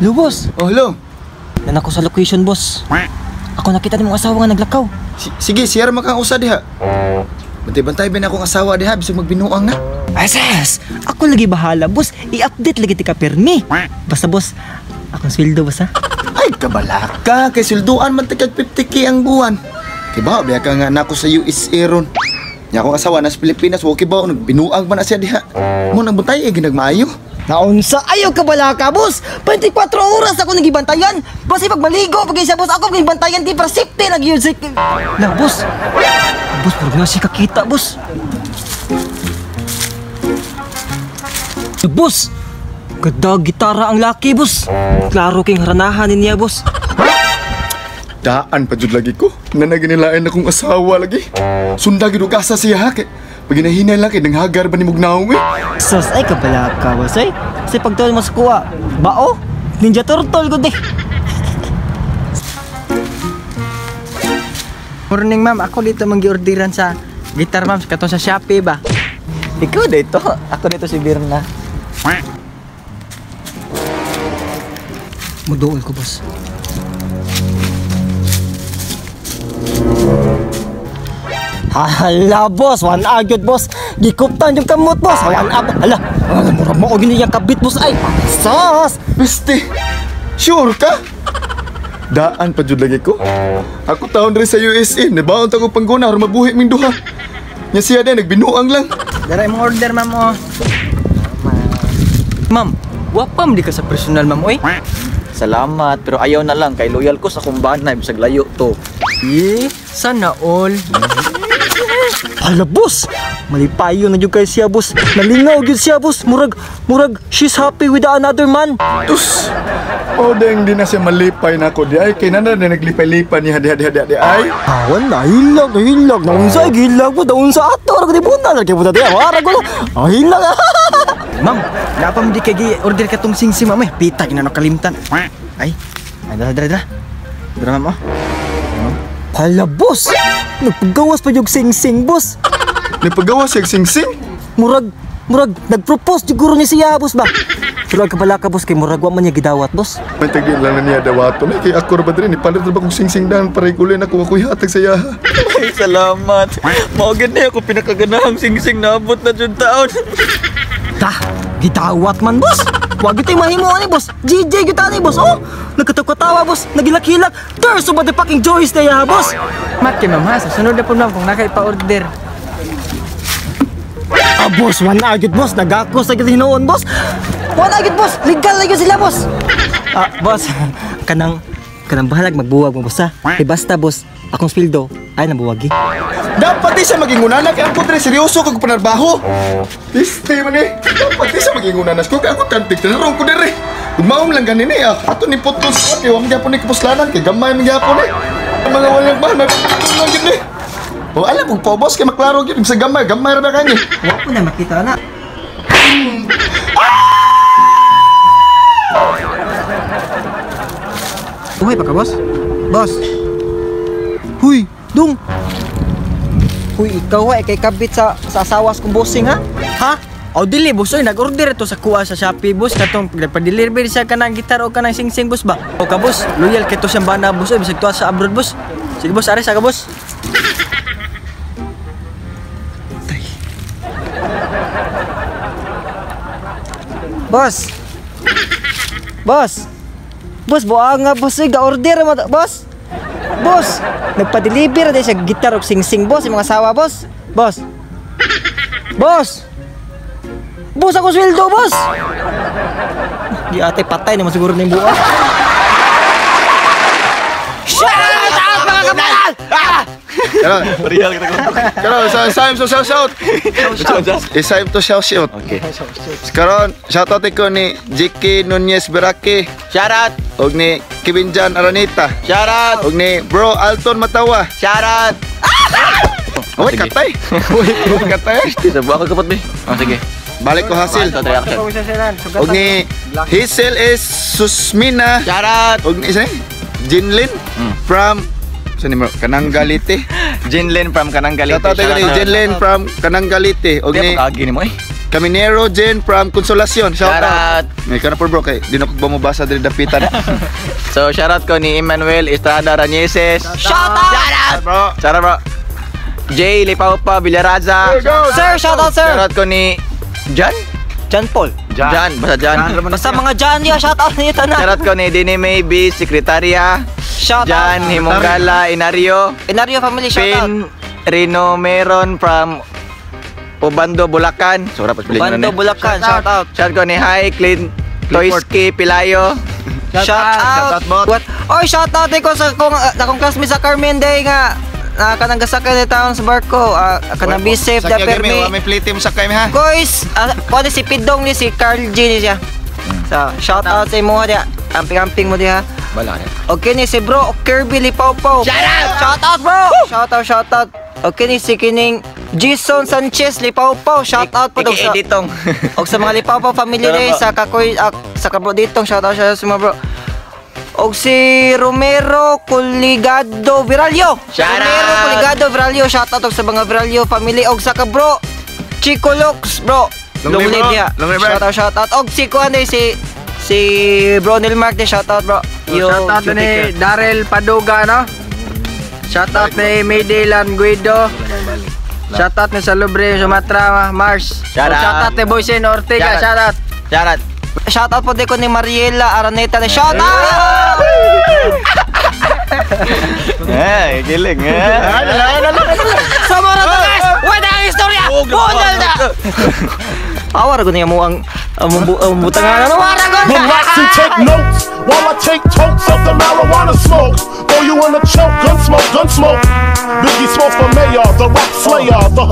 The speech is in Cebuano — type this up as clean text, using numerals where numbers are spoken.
Hello, boss. Oh, hello. Nan ako sa location, boss. Ako nakita ni mong asawa nga naglakaw. Sige, siyar makang usa diha. Bantay-bantay ba na akong asawa diha bisag magbinuang na. Ases! Ako lagi bahala, boss. I-update lagi ti ka permi. Basta, boss. Akong sweldo, boss, ha? Ay, kabalaka kay sweldoan man tigag 50K ang buwan. Kay ba, biya ka nga nako sa USA ron. Nya akong asawa na sa Pilipinas, wa ba nagbinuang man na siya diha. Mo nang bantay ay ginagmaayo. Naunsa ayaw ka balaka, boss. 24 oras ako nagibantayan. Basta pag maligo, pag isa, boss, ako gibantayan di para safety lang yun. Na, boss. Boss, puro na siya kakita, boss. Boss, ganda gitara ang laki, boss. Klaro king haranahan niya, boss. Daan pa jud lagi ko. Nanaginilain akong asawa lagi. Sunda gid og asa siya ha kay pag ginahinay lang kay nanghagar ba ni mugnaong eh. Sus, ay kabalaka, boss, ay. Kasi pagtuon mo sa kuha, bao, Ninja Turtle, gud eh. Morning ma'am, ako dito manggi-orderan sa gitar ma'am, katong sa Shopee ba. Ikaw dito, ako dito si Birna. Muduol ko, boss. Hala, boss, one agyod, boss. Gikuptan yung kamot, boss. One up. Hala, murag mo og niyang kabit, boss ay. Sos. Biste, sure ka? Daan pa jud lagi ko. Ako taon rin sa USA, nabaon ta ko pangguna aron mabuhi ming duha. Nya siya din nagbinuang lang. Dara imong order ma'am oh. Ma'am, wapam di ka sa personal ma'am oy. Salamat, pero ayaw na lang kay loyal ko sa kumbana bisag layo to. Eh, sana all. Hala, boss. Malipayo na jud kay siya, boss. Nalingaw gyud siya, boss. Murag she's happy with another man. Tus. O deng di na siya malipay na ako di ay kay nana na naglipay-lipay niya diha diha diha di ay. Awan na hilag, hilag. Naunsa gilag mo, naunsa ato ra gud na lagi mo dati. Wara ko. Ah, hilag. Ma'am, napam di kay gi-order katong singsing ma'am eh. Pita ginano kalimtan. Ay, ay dara dara dara. Dara ma'am oh. Hala, boss. Nagpagawas pa yung sing-sing, boss. Nagpagawas siya sing-sing? Murag nagpropose siguro ni siya, boss ba? Pero ang kabalaka, boss, kay murag wa man niya gidawat, boss. May tagi lang na niya dawaton eh. Kay ako ra ba diri ni palit ra ba kong sing-sing dan para ikuloy na ko ako'y hatag sa iyaha. Ay, salamat. Mao gid ni ako pinakaganahang singsing naabot na jud taon. Ta, gidawat man, boss. Wag gyud mahimo ani, boss. GJ gyud ani, boss. Oh, nagkatawa-tawa, boss. Nagilak-hilak. There's so the fucking joys na iya, boss. Mat kay ma'am ha, sa sunod na po ma'am kung nakaipa-order. Ah, boss, one agad, boss. Nagako sa hinuon, boss. One agad, boss. Legal na yun sila, boss. Ah, boss. Kanang bahalag magbuwag mo, boss, ha? Eh, basta, boss. Akong sweldo ay nabuwagi. Dapat di siya maging unana kay ako diri seryoso kag panarbaho. Piste man eh. Dapat di siya maging unana ko kay ako tantig tanarong ko diri. Ug maom lang ganin eh. Ato ni putol sa kay wa man gyapon ni kapuslanan kay gamay man gyapon eh. Ang mga walang ba nagputol lang gid eh. O alam kung po boss kay maklaro gyud sa gamay, gamay ra ba kani. Wa ko na makita na. Buhay pa ka, boss? Boss. Huy, dong. Huy, ikaw ay kay kabit sa asawas kong bossing, ha? Ha? O dili boss oy, nag-order ito sa kuha sa Shopee boss katong pa-deliver siya kanang gitar o kanang sing-sing boss ba. O ka boss, loyal kay to siyang bana boss oy bisag tuwa sa abroad boss. Sige boss, aris ka boss. Boss. Boss. Boss, buang nga boss oy, ga-order mo boss. Boss, nagpa-deliver na siya gitar og sing-sing boss, yung mga asawa boss. Boss. Boss. Boss, ako sweldo, boss. Di ate patay naman siguro na yung buwa. Shout out mga kapal! Karon, karon sa time to shout out. It's time to shout out. Okay. Karon, shout out ko ni JK Nunez Berake. Shout out. Og ni Kevin Jan Aranita. Shout out. Og ni Bro Alton Matawa. Shout out. Uy, katay. Uy, katay. Sa buwa ko kapat be. Oh, sige. Balik ko hasil. Og ni Hazel S. Susmina. Shout out. Og ni isa ni Jinlin from sa ni Kananggalite. Jinlin from Kananggalite. Shout out ko ni Jinlin from Kananggalite. Og Di ni pag-agi nimo eh. Caminero Jen from Consolacion. Shout Shout out. out. May ka na po, bro, kay di na ko ba mabasa diri dapitan. So shoutout ko ni Emmanuel Estrada Ranieses. Shout out! Shout out, Bro. Shout out, bro. Jay Lipaupa Villaraza. Sir, shout out, sir. Shoutout ko ni Jan? John Paul. Jan, basta Jan. Basta mga John yo, shout out niyo tanan. Shoutout ko ni Dini May B, Secretaria. Shout Jan out. Himongala Inario. Inario family, shout out. Pin Rino Meron from Obando, Bulacan. Sura pa Obando, Bulacan, shout out. Shout ko ni Hi Clint Toyski Pilayo. Shout out. Shout out, bot. What? Oy, shout out ko sa kong akong classmate sa Carmen Day nga na kanang gasakay ni taon sa barko. Kanang be safe da Sakya permi. gami, wa may plate mo sakay mi ha. Guys, kuha ni si Pidong ni si Carl G ni siya. So, shout out sa imo diya. Amping-amping mo diha. Bala na. Okay ni si bro Kirby Lipawpaw. Shout out! Shout out, bro! Shout out, shout out. Okay ni si kining Jason Sanchez Lipawpaw. Shout out po Iki sa editong. Og sa mga Lipawpaw family Shout out, ni bro. sa kakoy sa kabro ditong, shout out, shout out sa mga bro. Og si Romero Coligado Viralio. Shout Romero out! Coligado Viralio, shout out og sa mga Viralio family og sa kabro Chico Lux, bro. Long Long live, live bro. diha. Long live, bro. Shout out, shout out. Og si kuan ni si si Bro Neil Mark di, shout out, bro. So, shout out you ni take care. Daryl Paduga, no? Shout out ni Mayday Guido. Shout out ni Salubre Sumatra Mars. Shout So, shout out. out ni Boysen Ortega. Shout Shout out. Shout out. Shout out po din ko ni Mariela Araneta. Na shout out! Eh, giling eh. Sa mga to, guys! Wala ang istorya! Budol na! Awar ko niya mo ang ang butangan. Ano wara ko na? Relax and take notes while I take totes of the marijuana smoke. Throw you in a choke, gun smoke, gun smoke. Biggie Smalls for mayor, the rap slayer, the